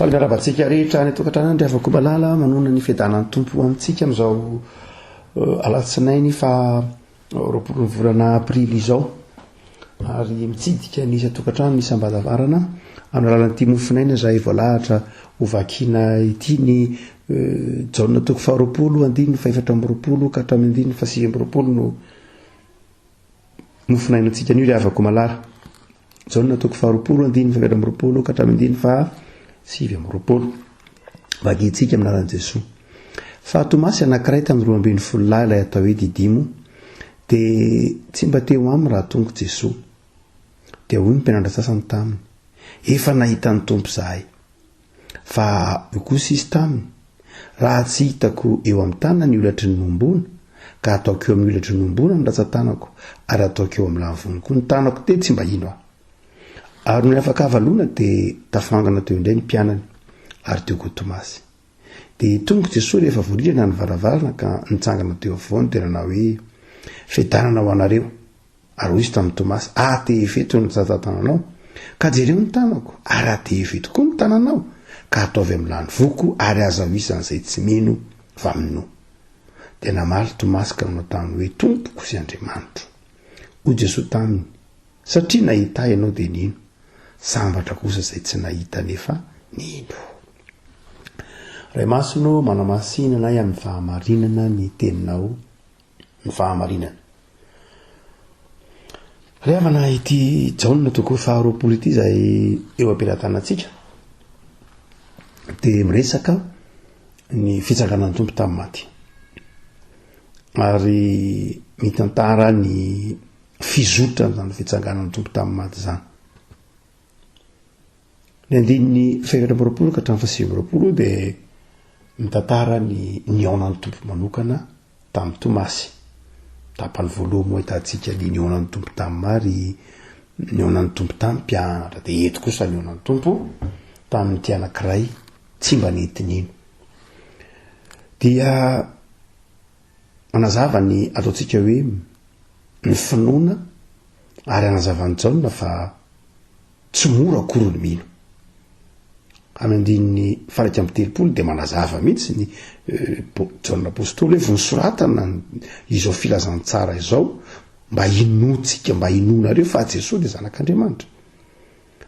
Faly miarahaba antsika rehetra any an-tokantrano any ry havako malala manonona ny fiadanan'ny Tompo amintsika amin'izao eh, alatsinainy fa 20 ny volana aprily izao ary mitsidika ny isan-tokantrano ny isam-baravarana amin'ny alalan'ity mofonaina izay voalahatra ho vakiana ity ny eh, Jaona toko faharoapolo andininy fahefatra amby roapolo ka hatramin'ny andininy fahasivy amby roapolo no Mofonainantsika anio ry havako malala. Jaona toko faharoapolo andininy faha 24 ka hatramin'ny andininy faha 29. Vakintsika amin'ny anaran'i Jesoa. Fa Tomasy anankiray tamin'ny 12 lahy ilay atao hoe Didimo dia tsy mba teo aminy raha tonga Jesoa. Dia hoy ny mpianatra sasany taminy, Efa nahita ny Tompo izahay. Fa hoy kosa izy taminy, Raha tsy hitako eo amin'ny tanana ny holatry ny nohomboana, ka hataoko eo amin'ny holatry ny nohomboana ny ratsan-tanako, ary hataoko eo amin'ny lany koa ny tanako, dia tsy mba hino aho. Ary nony afaka havaloana dia tafangana teo indray ny mpianany, ary teo koa Tomasy. Dia tonga Jesoa rehefa voarindrana ny varavarana ka nitsangana teo afovoany dia nanao hoe, Fiadanana ho anareo. Ary hoy izy tamin'i Tomasy, Atehefo eto ny ratsan-tananao, ka jereo ny tanako, ary atehefo eto koa ny tananao, ka ataovy amin'ny lany voko, ary aza ho isan'izay tsy mino, fa minoa. Dia namaly Tomasy ka nanao taminy hoe, Tompoko sy Andriamanitro. Hoy Jesoa taminy, Satria nahita Ahy ianao dia nino, sambatra kosa izay tsy nahita nefa nino. Ray Masina ô, manamasina anay amin'ny fahamarinana ny teninao ny fahamarinana. Ry havana, ity Jaona toko faharoapolo ity izay eo am-pelatanantsika dia miresaka ny fitsanganan'ny Tompo tamin'ny maty. Ary mitantara ny fizotran'izany fitsanganan'ny Tompo tamin'ny maty izany. Ny andininy faha-24 ka hatramin'ny faha-29 dia mitantara ny nihaonan'ny Tompo manokana tamin'i Tomasy. Tapany voalohany moa ahitantsika ny nihaonan'ny Tompo tamin'i Maria, nihaonan'ny Tompo tamin'ny mpianatra, dia eto kosa nihaonan'ny Tompo tamin'ity anankiray tsy mba nety nino. Dia manazava ny ataontsika hoe ny finoana ary anazavan'i Jaona fa Tsy mora akory ny mino. Amin'ny andininy faha 31 dia manazava mihitsy ny eh, Jaona Apostoly hoe vonosoratana izao filazantsara izao mba hinoantsika, mba hinoanareo fa Jesoa dia zanak'Andriamanitra.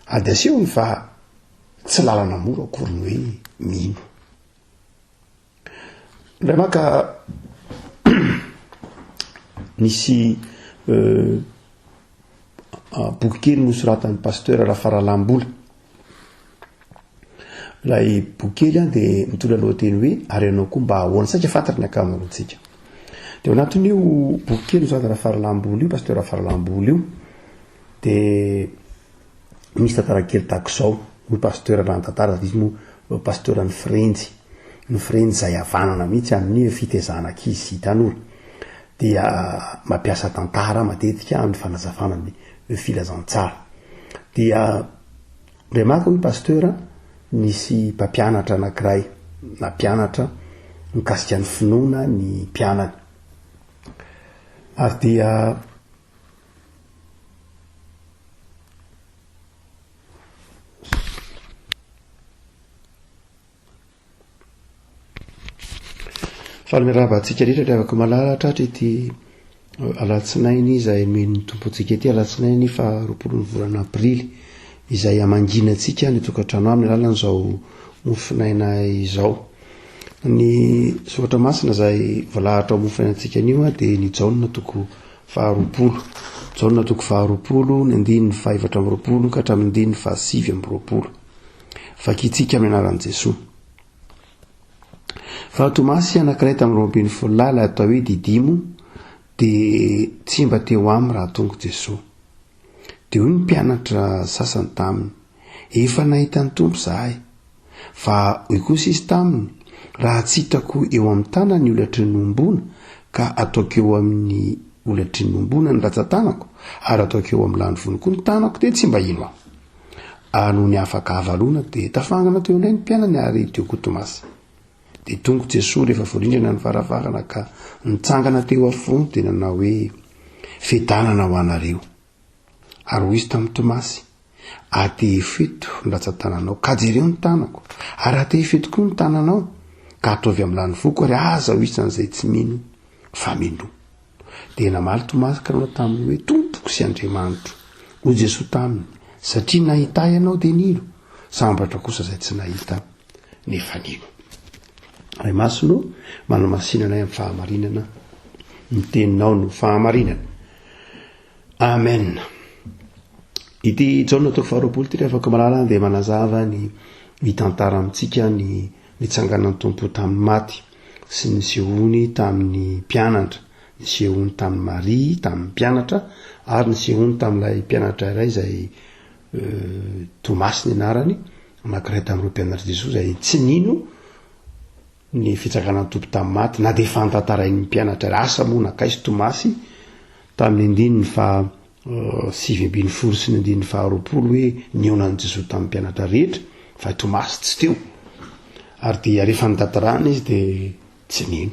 Ary dia asehony fa tsy lalana mora akory ny hoe mino. Indray maka nisy euh, boky kely nosoratan'ny pasteur Rafaralahimbola. Ilay boky kely an dia mitondra lohateny hoe ary ianao koa mba ahoana, saika fantatry ny ankamaroantsika. Dia ao anatin'io boky kely nosoratan'i Rafaralahimbola io, pasteur Rafaralahimbola io, dia Misy tantara kely tahaka izao, hoy Pasteur raha nitantara, izy moa Pasteur ny Frenjy, ny Frenjy izay havanana mihitsy amin'ny fitezana ankizy sy tanora, dia mampiasa tantara matetika amin'ny fanazavana ny filazantsara. Dia remarque hoy Pasteur, nisy mpampianatra anankiray nampianatra mikasika ny finoana ny mpianany. Ary dia Faly miarahaba antsika rehetra ry havako malala tratra ity eh, alatsinainy izay nomen'ny Tompo antsika ity alatsinainy faha 20 ny volana aprily izay hamangiana antsika ny tokantrano amin'ny alalan'izao mofonaina izao. Ny soratra masina izay voalahatra ao mofonainantsika anio dia ny Jaona toko faharoapolo. Jaona toko faharoapolo, ny andininy fahaefatra amby roapolo ka hatramin'ny andininy fahasivy amby roapolo. Vakintsika amin'ny anaran'i Jesoa. Fa Tomasy anankiray tamin'ny 12 lahy ilay atao hoe Didimo dia tsy mba teo aminy raha tonga Jesoa. Dia hoy ny mpianatra sasany taminy, Efa nahita ny Tompo izahay. Fa hoy kosa izy taminy, Raha tsy hitako eo amin'ny tanany ny holatry ny nohomboana, ka ataoko eo amin'ny holatry ny nohomboana ny ratsan-tanako, ary ataoko eo amin'ny lany koa ny tanako, dia tsy mba hino aho. Ary nony afaka havaloana, dia tafangana teo indray ny mpianany, ary teo koa Tomasy. Dia tonga Jesoa rehefa voarindrana ny varavarana ka nitsangana teo afovoany, dia nanao hoe, Fiadanana ho anareo. Ary hoy izy tamin'i Tomasy, Atehefo eto ny ratsan-tananao, ka jereo ny tanako, ary atehefo eto koa ny tananao, ka ataovy amin'ny lanivoako, ary aza ho isan'izay tsy mino, fa minoa. Dia namaly Tomasy ka nanao taminy hoe, Tompoko sy Andriamanitro. Hoy Jesoa taminy, Satria nahita Ahy ianao dia nino, sambatra kosa izay tsy nahita nefa nino. Ray Masina ô, manamasina anay amin'ny fahamarinana, ny teninao no fahamarinana. Amen. Ity Jaona toko faharoapolo ity rehefa malala dia manazava ny mitantara amintsika ny nitsanganan'ny Tompo tamin'ny maty sy ny nisehoany tamin'ny mpianatra, nisehoany tamin'i Maria, tamin'ny mpianatra ary nisehoany tamin'ilay mpianatra iray izay euh, Tomasy ny anarany, anankiray tamin'ireo mpianatr'i Jesoa izay tsy nino ny fitsanganan'ny Tompo tamin'ny maty, na dia efa notantarain'ny mpianatra lasa moa nankaiza Tomasy tamin'ny andininy faha 19 sy ny andininy faha 20 hoe nihaonan'i Jesoa tamin'ny mpianatra rehetra fa i Tomasy tsy teo. Ary dia rehefa notantarana izy dia tsy nino.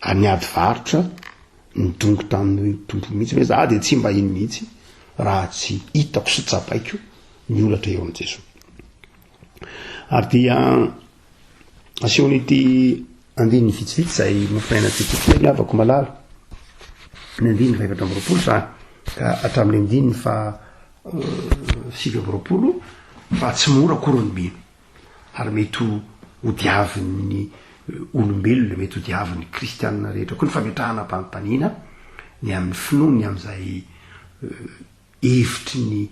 Ary niady varotra nidongy tamin'ny Tompo mihitsy hoe za dia tsy mba hino mihitsy raha tsy hitako sy tsapaiko ny olatra eo amin'i Jesoa. Ary dia asehon'ity andininy vitsivitsy izay nofaina antsika ity ry havako malala, ny andininy faha 24 izany ka hatramin'ny andininy faha 29 fa tsy mora akory ny mino ary mety ho hodiavin'ny olombelona, mety hodiavin'ny kristianina rehetra koa ny fametrahana fanontaniana ny amin'ny finoany, ny amin'izay hevitry ny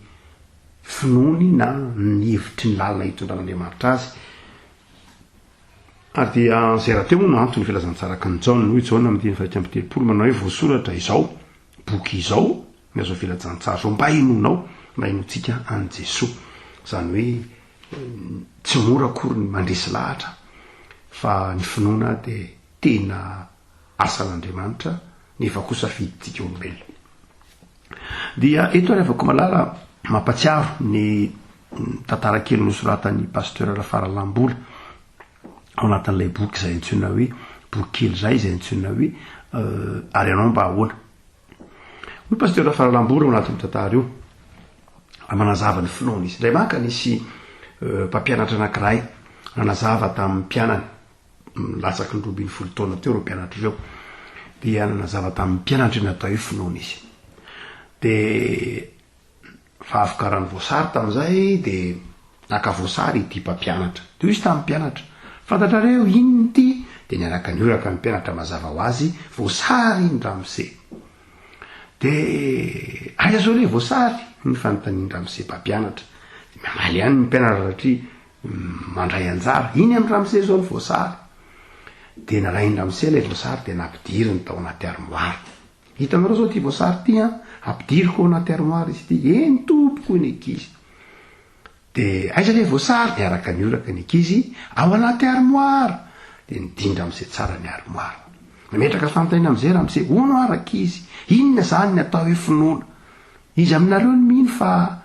finoany na ny hevitry ny lalana hitondran'Andriamanitra azy. Ary dia izay rahateo moa no antony filazantsaraky ny Jaona. Hoy Jaona amin'ny andininy faha 31 manao hoe voasoratra izao boky izao, ny azao filazantsara izao mba hinoanao, mba hinoantsika an'i Jesoa. Izany hoe tsy mora akory ny mandresy lahatra fa ny finoana dia tena asan'Andriamanitra nefa kosa fidintsika olombelona. Dia eto ary afaka malala mampatsiaro ny tantara kely nosoratan'ny Pasteur Rafaralambola ao anatin'ilay boky izay antsoina hoe boky kely izay izay antsoina hoe ary ianao mba ahoana. Hoy Pasteur Rafaralambola ao anatin'io tantara io, raha manazava ny finoana izy. Indray maka nisy mpampianatra anankiray nanazava tamin'ny mpianany latsaky ny 12 taona teo ireo mpianatra ireo, dia nanazava tamin'ny mpianatra ny atao hoe finoana izy. Dia fahavokaran'ny voasary tamin'izay dia naka voasary ity mpampianatra. Dia hoy izy tamin'ny mpianatra, fantatrareo inona ity? Dia niaraka nioraka ny mpianatra mazava ho azy, voasary iny ramose. Dia aiza zao le voasary? Ny fanontanian-dramose mpampianatra. Dia mamaly ihany ny mpianatra satria Mandray anjara. Iny amin'i ramose izao ny voasary. Dia nalain'i ramose ilay voasary dia nampidiriny tao anaty armoire. Hitanareo izao ity voasary ity an, ampidiriko ao anaty armoire izy ity. Eny tompoko hoy ny ankizy. Dia aiza ilay voasary? Niaraka nioraka ny ankizy, ao anaty armoire. Dia nidin-dramose tsara ny armoire. Nametraka fanontaniana amin'izay ramose, hono hoa rankizy, inona izany ny atao hoe finoana? Iza aminareo no mino fa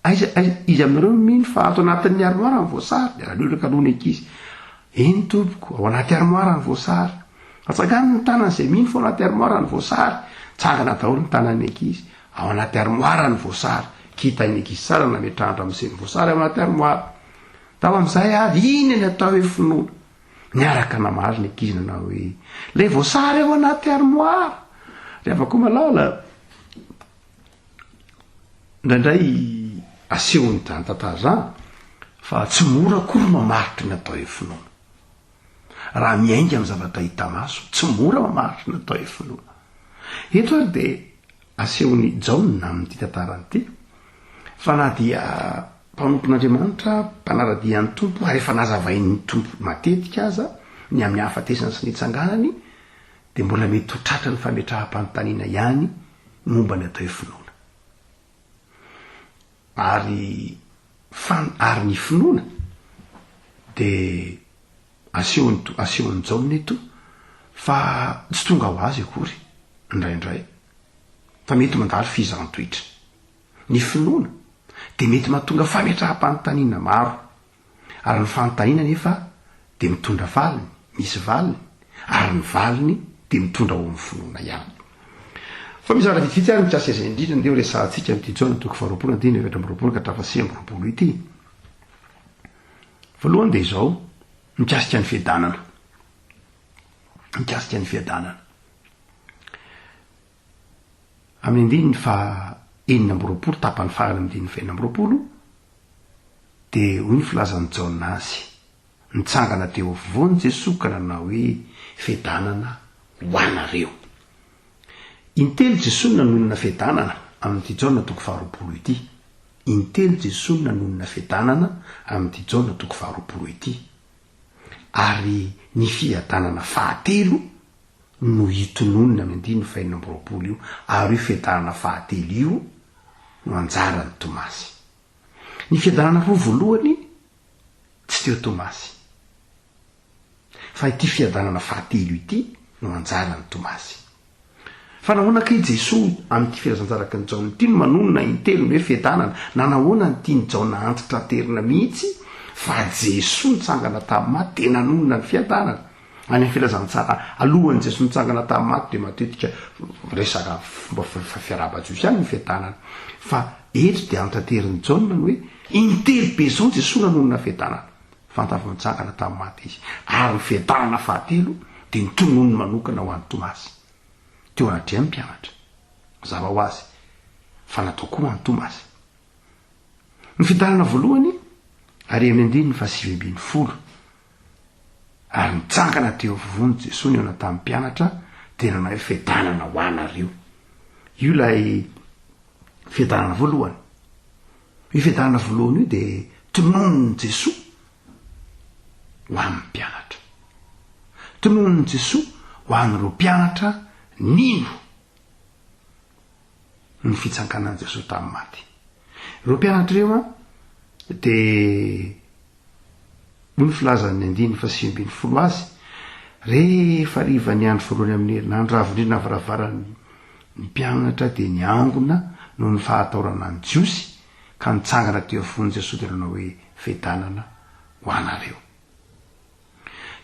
Aiza, aiza, iza aminareo no mino fa ato anatin'ny armoire ny voasary? Dia nalolaka aloha ny ankizy. Eny tompoko, ao anaty armoire ny voasary. Atsangano ny tanany izay mino fa ao anaty armoire ny voasary. Tsangana daholo ny tanan'ny ankizy. Ao anaty armoire ny voasary. Kitain'ny ankizy tsara nametrahan-dramose ny voasary ao anaty armoire. Tao amin'izay ary, inona ny atao hoe finoana? Niaraka namaly ny ankizy nanao hoe, ilay voasary ao anaty armoire. Ry havako malala, Indraindray asehon'izany tantara izany fa tsy mora akory mamaritra ny atao hoe finoana. Raha miainga amin'ny zavatra hita maso, tsy mora mamaritra ny atao hoe finoana. Eto ary dia asehon'i Jaona amin'ity tantarany ity fa na dia mpanompon'Andriamanitra, mpanara-dia an'ny Tompo ary efa nazavain'ny Tompo matetika aza ny amin'ny hahafatesany sy ny hitsanganany, dia mbola mety ho tratran'ny fametraham-panontaniana ihany momba ny atao hoe finoana. Ary fan ary ny finoana dia asehon'i asehon'i Jaona eto fa tsy tonga ho azy akory indraindray fa mety mandalo fizahan-toetra. Ny finoana dia mety mahatonga fametraham-panontaniana maro. Ary ny fanontaniana anefa dia mitondra valiny, misy valiny, ary ny valiny dia mitondra ho amin'ny finoana ihany. Fa misy zavatra vitsivitsy ary mikasika izay indrindra ndeha ho resahantsika amin'ity Jaona toko faharoapolo andininy 24 ka hatramin'ny faha-29 ity. Voalohany dia izao, mikasika ny fiadanana. Mikasika ny fiadanana. Amin'ny andininy faha 26, tapany farany amin'ny andininy faha 26, dia hoy ny filazan'i Jaona azy, Nitsangana teo afovoany Jesoa ka nanao hoe, Fiadanana ho anareo. Intelo Jesoa no nanonona fiadanana amin'ity Jaona toko faharoapolo ity. Intelo Jesoa no nanonona fiadanana amin'ity Jaona toko faharoapolo ity. Ary ny fiadanana fahatelo no hitononina amin'ny andininy fahenina amby roapolo io, ary io fiadanana fahatelo io no anjaran'i Tomasy. Ny fiadanana roa voalohany tsy teo Tomasy. Fa ity fiadanana fahatelo ity no anjaran'i Tomasy. Fa nahoana kay Jesoa amin'ity filazantsaraky ny Jaona ity no manonona intelo ny hoe fiadanana? Na nahoana no tian'i Jaona hantitraterina mihitsy fa Jesoa nitsangana tamin'ny maty dia nanonona ny fiadanana? Any amin'ny filazantsara alohan'i Jesoa nitsangana tamin'ny maty dia matetika resaka fomba fiarahaba jiosy ihany ny fiadanana. Fa eto dia antaterin'i Jaona ny hoe intelo be izao Jesoa nanonona fiadanana. Fantany fa nitsangana tamin'ny maty izy. Ary ny fiadanana fahatelo dia notononiny manokana ho an'i Tomasy. Teo anatrehan'ny mpianatra. Mazava ho azy fa natao koa ho an'i Tomasy. Ny fiadanana voalohany, ary amin'ny andininy fahasivy ambin'ny folo, Ary nitsangana teo afovoany Jesoa nihaona tamin'ny mpianatra dia nanao hoe fiadanana ho anareo. Io ilay fiadanana voalohany. Io fiadanana voalohany io dia tononin'i Jesoa ho an'ny mpianatra. Tononin'i Jesoa ho an'ireo mpianatra nino ny fitsanganan'i Jesoa tamin'ny maty. Ireo mpianatra ireo an, dia Hoy ny filazan'ny andininy faha-19 azy, Rehefa hariva ny andro voalohany amin'ny herinandro, raha vondrina ny varavaran'ny mpianatra dia niangona noho ny fahatahorana ny Jiosy, ka nitsangana teo afovoan'i Jesoa dia nanao hoe, Fiadanana ho anareo.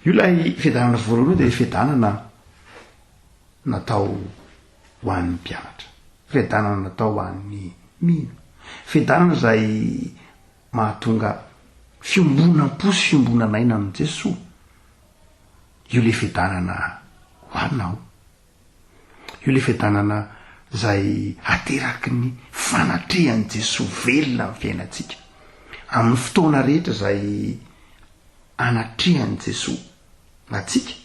Io ilay fiadanana voalohany io dia fiadanana natao ho an'ny mpianatra, fiadanana natao ho an'ny mino, fiadanana izay mahatonga fiombonam-po sy fiombonan'aina amin'i Jesoa, io le fiadanana ho anao, io le fiadanana izay ateraky ny fanatrehan'i Jesoa velona amin'ny fiainantsika, amin'ny fotoana rehetra izay anatrehan'i Jesoa antsika,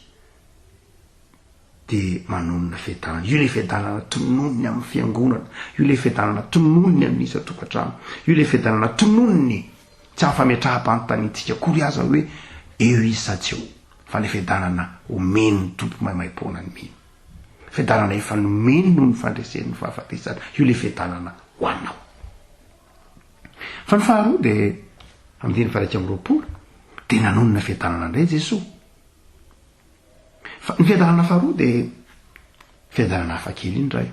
dia manonona fiadanana. Io ilay fiadanana tononiny amin'ny fiangonana, io ilay fiadanana tononiny amin'ny isan-tokantrano, io ilay fiadanana tononiny tsy amin'ny fametraham-panontaniantsika akory aza hoe eo izy sa tsy eo, fa ilay fiadanana omen'ny Tompo maimaim-poana ny mino. Fiadanana efa nomeny noho ny fandreseny ny fahafatesana, io ilay fiadanana ho anao. Fa ny faharoa dia andininy faha 21 dia nanonona fiadanana indray Jesoa. Fa ny fiadanana faharoa dia fiadanana hafa kely indray.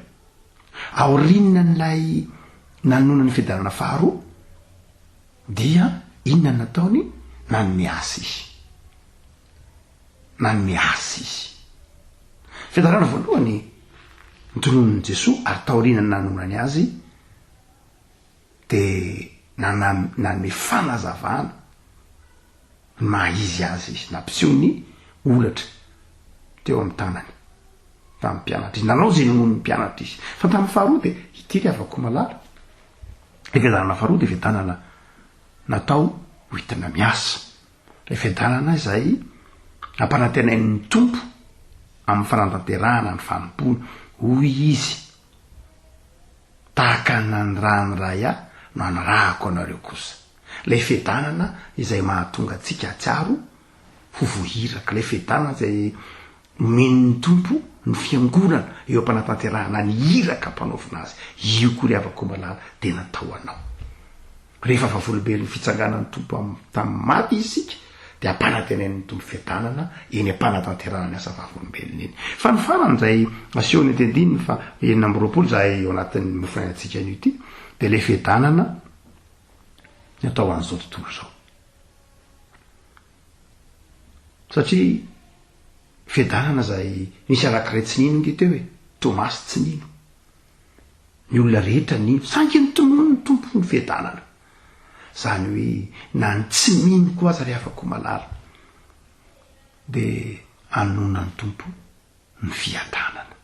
Aorianan'ilay nanonona ny fiadanana faharoa dia inona no nataony? Nanome asa izy. Nanome asa izy. Fiadanana voalohany notononin'i Jesoa ary taorian'ny nanononany azy dia nanome fanazavana ny maha izy azy izy, nampiseho ny holatra teo amin'ny tanany tamin'ny mpianatra izy, nanao izay nononin'ny mpianatra izy. Fa tamin'ny faharoa dia ity ry havako malala, ilay fiadanana faharoa dia fiadanana natao ho entina miasa, ilay fiadanana izay ampanantenain'ny Tompo amin'ny fanatanterahana ny fanompoana. Hoy izy, tahaka ny nanirahan'ny Ray ahy no anirahako anareo kosa. Ilay fiadanana izay mahatonga antsika hahatsiaro ho voahiraka, ilay fiadanana izay omen'ny Tompo ny fiangonana eo am-panatanterahana ny iraka ampanaovina azy, io koa ry havako malala dia natao anao. Rehefa vavolombelon'ny fitsanganan'ny Tompo tamin'ny maty isika dia ampanantenain'ny Tompo fiadanana eny am-panatanterahana ny asa vavolombelona eny. Fa ny farany izay asehon'ny andiandininy fa 26 izay ao anatin'ny mofonainantsika anio ity dia ilay fiadanana ny atao ho an'izao tontolo izao. Satria fiadanana izay nisy anankiray tsy nino nge teo e, Tomasy tsy nino. Ny olona rehetra nino, saingy notononin'ny Tompo ny fiadanana. Izany hoe na ny tsy mino koa aza ry havako malala dia anonan'ny Tompo ny fiadanana.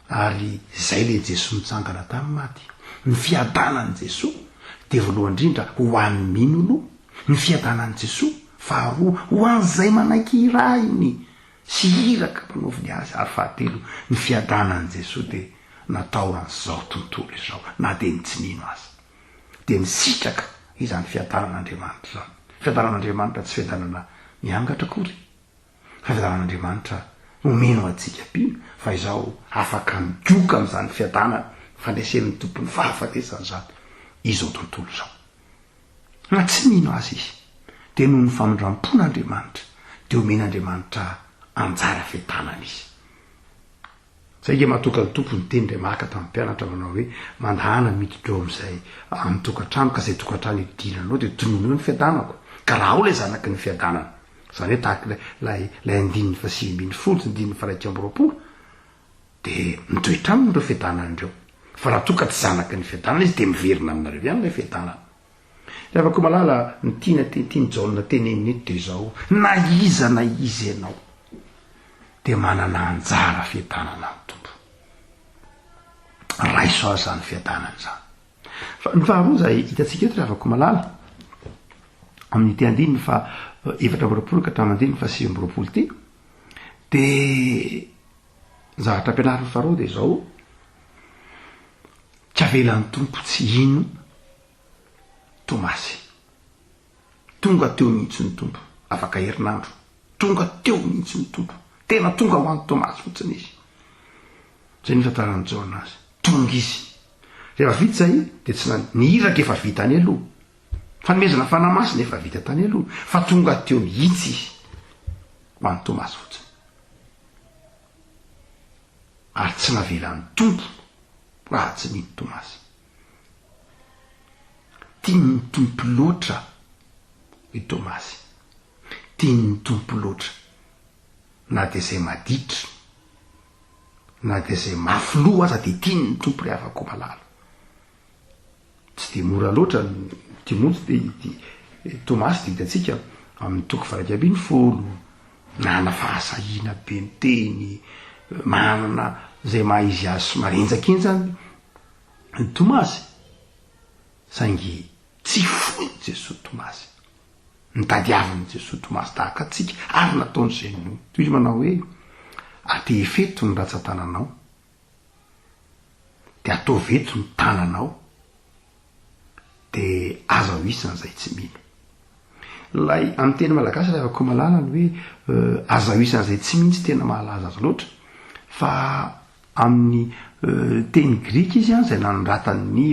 Ary izay ilay Jesoa nitsangana tamin'ny maty. Ny fiadanan'i Jesoa dia voalohany indrindra ho an'ny mino aloha, ny fiadanan'i Jesoa, faharoa ho an'izay manaiky hirahiny sy iraka mpanaoviny azy, ary fahatelo ny fiadanan'i Jesoa dia natao ho an'izao tontolo izao na dia ny tsy mino aza dia misitraka izany fiadanan'Andriamanitra izany. Fiadanan'Andriamanitra tsy fiadanana miangatra akory. Fiadanan'Andriamanitra omeny ho antsika mpino fa izao afaka migoka amin'izany fiadanana fandresen'ny Tompon'ny fahafatesana izany izao tontolo izao. Na tsy mino azy izy dia noho ny famindram-pon'Andriamanitra dia omen'Andriamanitra anjara fiadanana izy. Zay nge mahatoka ny Tompo niteny indray maka tamin'ny mpianatra manao hoe mandahana miditra eo amin'izay amin'ny tokantrano ka izay tokantrano idiranao dia tonony eo ny fiadanako ka raha ao ilay zanaky ny fiadanana izany hoe tahaka ilay ilay ilay andininy faha 19 sy andininy faha 21 dia mitoetra aminy ireo fiadanana ireo fa raha toa ka tsy zanaky ny fiadanana izy dia miverina aminareo ihany ilay fiadanana. Ry havako malala, ny tiana tian'i Jaona tenenina eto dia izao, na iza na iza ianao dia manana anjara fiadanana amin'ny Tompo. Raiso azy izany fiadanana izany. Fa ny faharoa izay hitantsika eto ry havako malala, amin'ity andininy fa 24 ka hatramin'ny andininy fa 29 ity, dia ny zavatra ampianarin'ny faharoa dia izao, tsy avelan'ny Tompo tsy hino Tomasy. Tonga teo mihitsy ny Tompo, afaka herinandro. Tonga teo mihitsy ny Tompo. Tena tonga ho an'i Tomasy fotsiny izy. Izay no nitantaran'i Jaona azy. Tonga izy. Rehefa vita izay, dia tsy nan-, ny iraka efa vita any aloha. Fanomezana Fanahy Masina efa vita tany aloha. Fa tonga teo mihitsy izy ho an'i Tomasy fotsiny. Ary tsy navelan'ny Tompo raha tsy nino Tomasy. Tian'ny Tompo loatra i Tomasy. Tian'ny Tompo loatra. Na dia izay maditra, na dia izay mafy loha aza dia tian'ny Tompo ry havako malala. Tsy dia mora loatra ny Timoty dia ity Tomasy dia hitantsika amin'ny toko faha 11, nanana fahasahiana be niteny, manana izay maha izy azy somary henjakenjana i Tomasy, saingy tsy foin'i Jesoa Tomasy. Nitadiavin'i Jesoa Tomasy tahaka antsika ary nataony izay ninoany. Toy izy manao hoe, Atehefeto ny ratsan-tananao, dia ataovy eto ny tananao, dia aza ho isan'izay tsy mino. Ilay amin'ny teny malagasy raha komalala ny hoe aza ho isan'izay tsy mino tsy tena mahalaza azy loatra, fa Amin'ny teny grika izy izay nanoratan'i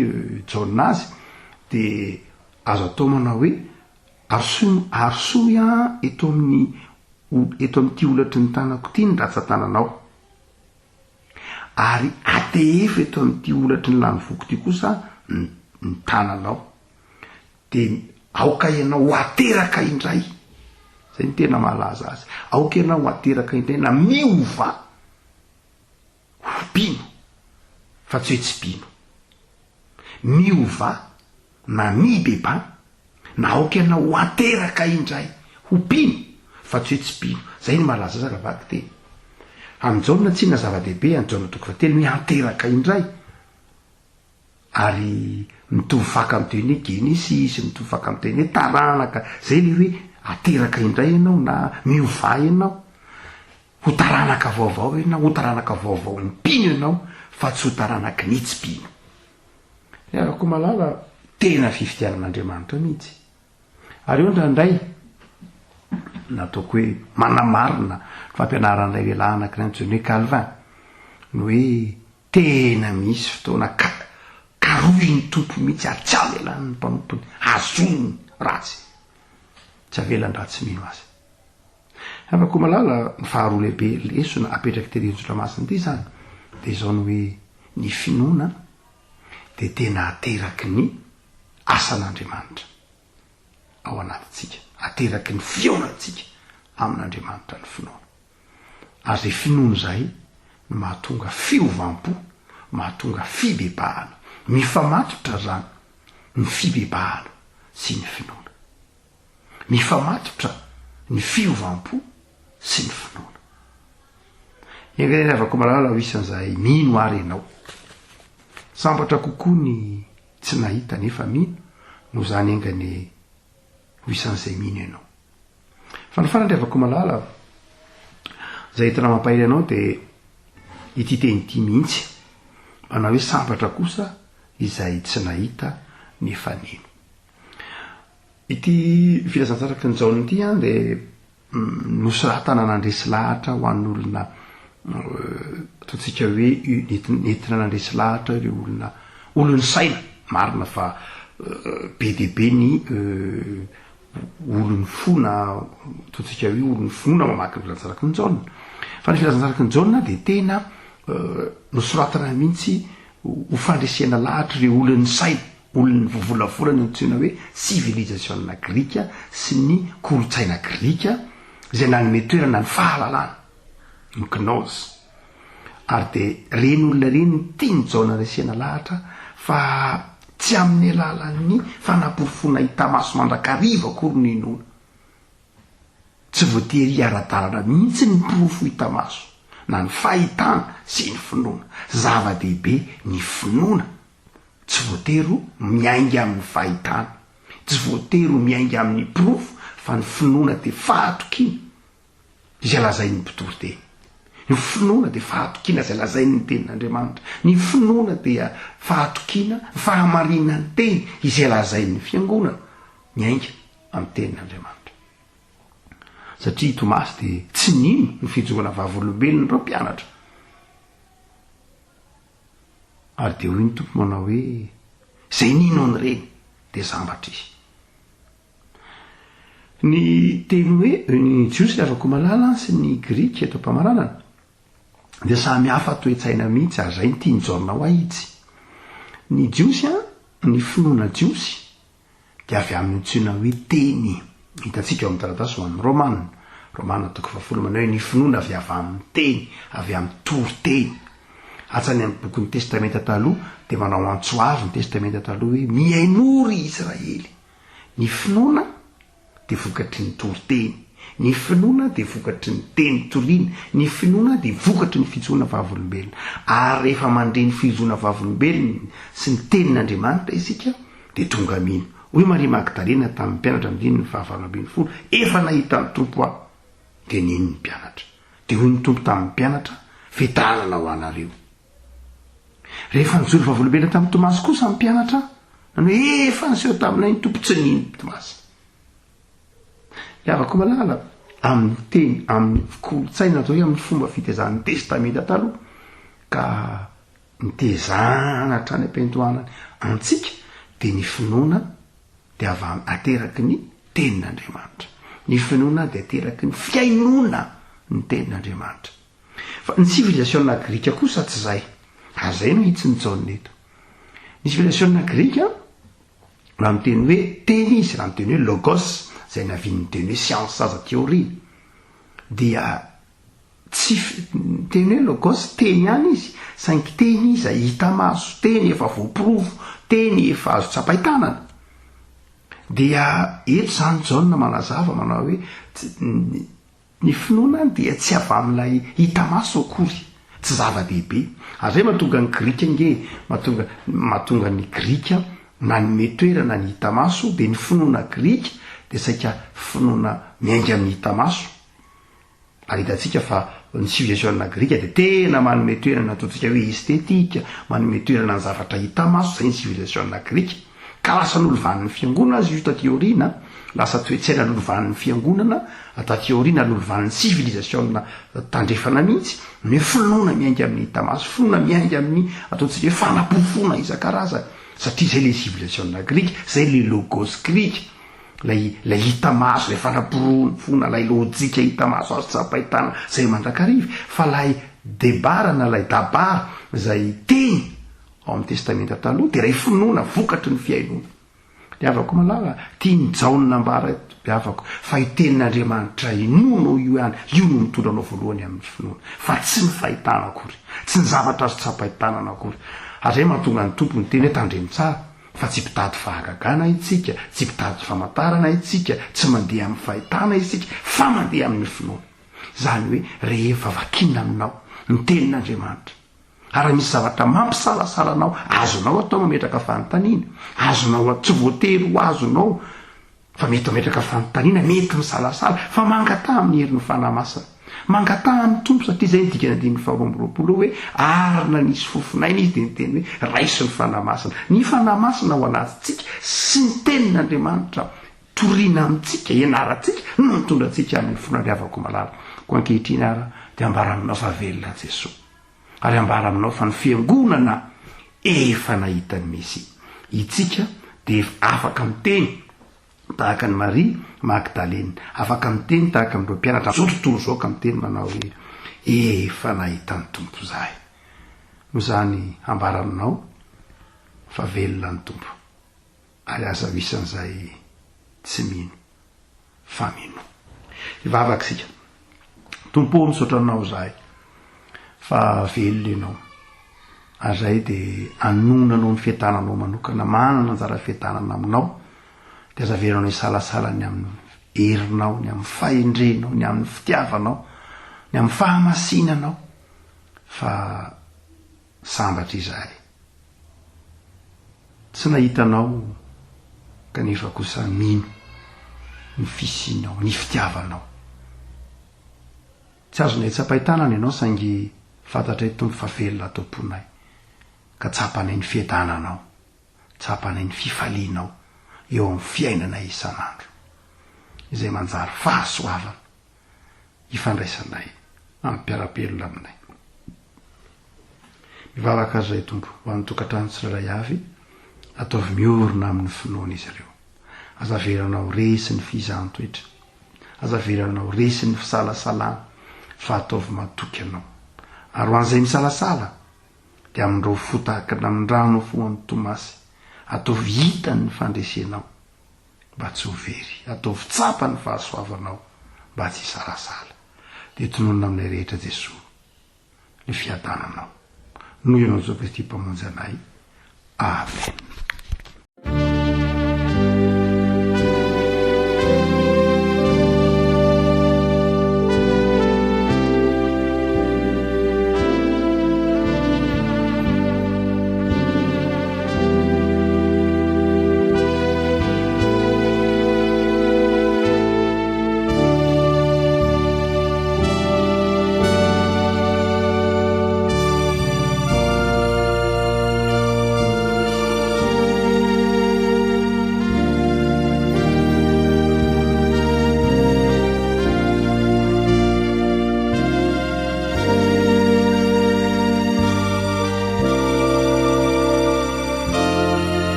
Jaona azy dia azo atao manao hoe, Arosoy, arosoy eto amin'ny, eto amin'ity holatry ny tanako ity ny ratsan-tananao, ary atehefo eto amin'ity holatry ny lanivoako ity kosa ny, ny tananao. Dia aoka ianao ho ateraka indray. Izay no tena mahalaza azy. Aoka ianao ho ateraka indray na miova. ho mpino fa tsy hoe tsy mpino. Miovà na mibebaha na aoka ianao ho ateraka indray ho mpino fa tsy hoe tsy mpino. Zay no mahalaza azy raha vaky teny. Amin'i Jaona tsinona zava-dehibe any Jaona toko fahatelo ny hoe ateraka indray. Ary mitovy faka amin'ny teny hoe Genesisy, mitovy faka amin'ny teny hoe taranaka. Zay le hoe ateraka indray ianao na miovà ianao. Ho taranaka vaovao ianao, ho taranaka vaovaon'ny mpino ianao fa tsy ho taranaky ny tsy mpino. Ry havako malala, tena fifidianan'Andriamanitra mihitsy. Ary eo indraindray, nataoko hoe manamarina ny fampianaran'ilay lehilahy anankiray antsoina hoe Calvin, ny hoe tena misy fotoana ka karohin'ny Tompo mihitsy ary tsy avelany ny mpanompony, hazoniny raha tsy tsy avelany raha tsy mino azy. Havako malala, ny faharoa lehibe lesona apetrak'ity ririnjotra masina ity izany dia izao ny hoe ny finoana dia tena ateraky ny asan'Andriamanitra ao anatintsika, ateraky ny fihaonantsika amin'Andriamanitra ny finoana. Ary izay finoana izay no mahatonga fiovam-po. mahatonga fibebahana. Mifamatotra izany ny fibebahana sy ny finoana. Mifamatotra ny fiovam-po sy ny finoana. Enga anie ry havako malala ho isan'izay mino ary ianao. Sambatra kokoa ny tsy nahita nefa mino noho izany enga anie ho isan'izay mino ianao. Fa ny farany ry havako malala, izay entina mampahery anao dia ity teny ity mihitsy, manao hoe sambatra kosa izay tsy nahita nefa nino. Ity filazantsaraky ny Jaona ity an dia nosoratana nandresy lahatra ho an'olona ataontsika hoe nentina nandresy lahatra ireo olona olon'ny saina, marina fa be dia be ny olon'ny fo na ataontsika hoe olon'ny finoana mamaky ny filazantsaraky ny Jaona. Fa ny filazantsaraky ny Jaona dia tena nosoratana mihitsy ho fandresena lahatra ireo olon'ny saina, olon'ny vovolavola ny antsoina hoe sivilizasiona grika sy ny kolontsaina grika izay nanome toerana ny fahalalana, ny gnose. Ary dia ireny olona ireny no tian'i Jaona resena lahatra fa tsy amin'ny alalan'ny fanaporofoana hita maso mandrakariva akory no inoana. Tsy voatery hiara-dalana mihitsy ny porofo hita maso, na ny fahitana sy ny finoana. Zava-dehibe ny finoana. Tsy voatery ho miainga amin'ny fahitana. Tsy voatery ho miainga amin'ny porofo fa ny finoana dia fahatokiana izay lazain'ny mpitory teny. Ny finoana dia fahatokiana izay lazain'ny tenin'Andriamanitra. Ny finoana dia fahatokiana ny fahamarinan'ny teny izay lazain'ny fiangonana miainga amin'ny tenin'Andriamanitra. Satria i Tomasy dia tsy nino ny fijoroana vavolombelon'ireo mpianatra. Ary dia hoy ny Tompo manao hoe, Izay nino an'ireny dia sambatra izy. Ny teny hoe ny Jiosy ry havako malala sy ny Grika eto am-pamaranana dia samy hafa toe-tsaina mihitsy ary izay no tian'i Jaona ho ahitsy. Ny Jiosy, ny finoana jiosy dia avy amin'ny antsoina hoe teny. Hitantsika ao amin'ny taratasy ho an'ny Romana, Romana toko fahafolo manao hoe ny finoana avy avy amin'ny teny, avy amin'ny toriteny. Hatrany amin'ny bokin'ny Testamenta Taloha dia manao antso avo ny Testamenta Taloha hoe mihainoa ry Israely. Ny finoana dia vokatry ny toriteny. Ny finoana dia vokatry ny teny toriana. Ny finoana dia vokatry ny fijoroana vavolombelona. Ary rehefa mandre ny fijoroana vavolombelona sy ny tenin'Andriamanitra isika dia tonga mino. Hoy Maria Magdalena tamin'ny mpianatra andininy fahavalo ambinifolo, Efa nahita ny Tompo aho. Dia nino ny mpianatra. Dia hoy ny Tompo tamin'ny mpianatra, Fitanana ho anareo. Rehefa nijoro vavolombelona tamin'i Tomasy kosa ny mpianatra, nanao hoe, Efa niseho taminay ny Tompo, tsy nino Tomasy. Ry havako malala, amin'ny teny, amin'ny kolontsaina, atao hoe amin'ny fomba fitezan'ny Testamenta Taloha, ka nitezana hatrany am-piandohanany antsika, dia ny finoana dia avy am-, ateraky ny Tenin'Andriamanitra. Ny finoana dia ateraky ny fihainoana ny Tenin'Andriamanitra. Fa ny sivilizasiona grika kosa tsy izay. Ary izay no hitsin'i Jaona eto. Ny sivilizasiona grika, raha miteny hoe teny izy, raha miteny hoe logos, izay navian'ny teny hoe siansa aza aty aoriana, dia tsy ny teny hoe logos, teny ihany izy, saingy teny iza hita maso, teny efa voaporofo, teny efa azo tsapain-tanana. Dia eto izany Jaona manazava manao hoe Ny finoana dia tsy avy amin'ilay hita maso akory, tsy zava-dehibe. Ary izay mahatonga ny Grika ange, mahatonga, mahatonga ny Grika nanome toerana ny hita maso, dia ny finoana grika dia saika finoana miainga amin'ny hita maso. Ary hitantsika fa ny civilisation grika dia tena manome toerana ataontsika hoe estetika, manome toerana ny zavatra hita maso, izay ny civilisation grika. Ka lasa nolovan'ny fiangonana aza io taty aoriana, lasa toe-tsaina nolovan'ny fiangonana taty aoriana, nolovan'ny sivilizasiona tandrefana mihitsy, ny hoe finoana miainga amin'ny hita maso, finoana miainga amin'ny ataontsika hoe fanaporofoana isan-karazany, satria izay ilay sivilizasiona grika, izay ilay logos grika, ilay ilay hita maso, ilay fanaporofoana, ilay lojika hita maso azo tsapain-tanana, izay mandrakariva, fa ilay debara na ilay dabara, izay teny Ao amin'ny Testamenta Taloha dia ilay finoana vokatry ny fihainoana. Ry havako malala, tian'i Jaona ambara eto, ry havako, fa io tenin'Andriamanitra inoanao io ihany, io no mitondra anao voalohany amin'ny finoana, fa tsy ny fahitana akory, tsy ny zavatra azo tsapain-tanana akory. Ary izay mahatonga ny Tompo niteny hoe tandremo tsara, fa tsy mpitady fahagagana itsika, tsy mpitady famantarana itsika, tsy mandeha amin'ny fahitana isika, fa mandeha amin'ny finoana. Izany hoe rehefa vakiana aminao ny tenin'Andriamanitra, Ary raha misy zavatra mampisalasala anao, azonao atao mametraka fanontaniana. Azonao, tsy voatery ho azonao fa mety mametraka fanontaniana, mety misalasala, fa mangataha amin'ny herin'ny Fanahy Masina. Mangataha amin'ny Tompo satria izay ny dikany andininy faharoa amby roapolo hoe ary nanisy fofon'aina izy dia niteny hoe raiso ny Fanahy Masina. Ny Fanahy Masina ao anatintsika sy ny tenin'Andriamanitra torina amintsika, ianarantsika no mitondra antsika amin'ny finoana ry havako malala. Koa ankehitriny ara dia ambara aminao fa velona Jesoa. Ary ambara aminao fa ny fiangonana efa nahita ny Mesia. Itsika dia efa afaka miteny tahaka an'i Maria Magdalena, afaka miteny tahaka an'ireo mpianatra amin'izao tontolo izao ka miteny manao hoe, Efa nahita ny Tompo izahay. Noho izany ambara aminao fa velona ny Tompo. Ary aza ho isan'izay tsy mino fa minoa. Hivavaka isika. Tompo ô, misaotra Anao izahay fa velona Ianao. Ary izahay dia anonona Anao ny fiadananao manokana, manana anjara fiadanana Aminao. Dia aza avelanao hisalasala ny amin'ny herinao, ny amin'ny fahendrenao, ny amin'ny fitiavanao, ny amin'ny fahamasinanao. Fa Sambatra izahay. Tsy nahita anao kanefa kosa mino ny fisianao, ny fitiavanao. Tsy azonay tsapain-tanana ianao saingy fantatray Tompo fa velona ato am-ponay ka tsapanay ny fiadananao, tsapanay ny fifalianao eo amin'ny fiainanay isan'andro izay manjary fahasoavana ifandraisanay amin'ny mpiara-belona aminay. Mivavaka azy izahay Tompo ho an'ny tokantrano tsirairay avy, ataovy miorina amin'ny finoana izy ireo. Aza avelanao resy ny fizahan-toetra, aza avelanao resy ny fisalasalana, fa ataovy matoky Anao. Ary ho an'izay misalasala, dia amin'ireo fo tahaka ny namindrano fo an'i Tomasy, ataovy hitany ny fandresenao. mba tsy ho very. Ataovy tsapa ny fahasoavanao mba tsy hisalasala. Dia tononina aminay rehetra Jesoa ny fiadananao. Noho Ianao Jesoa Kristy Mpamonjy anay. Amen.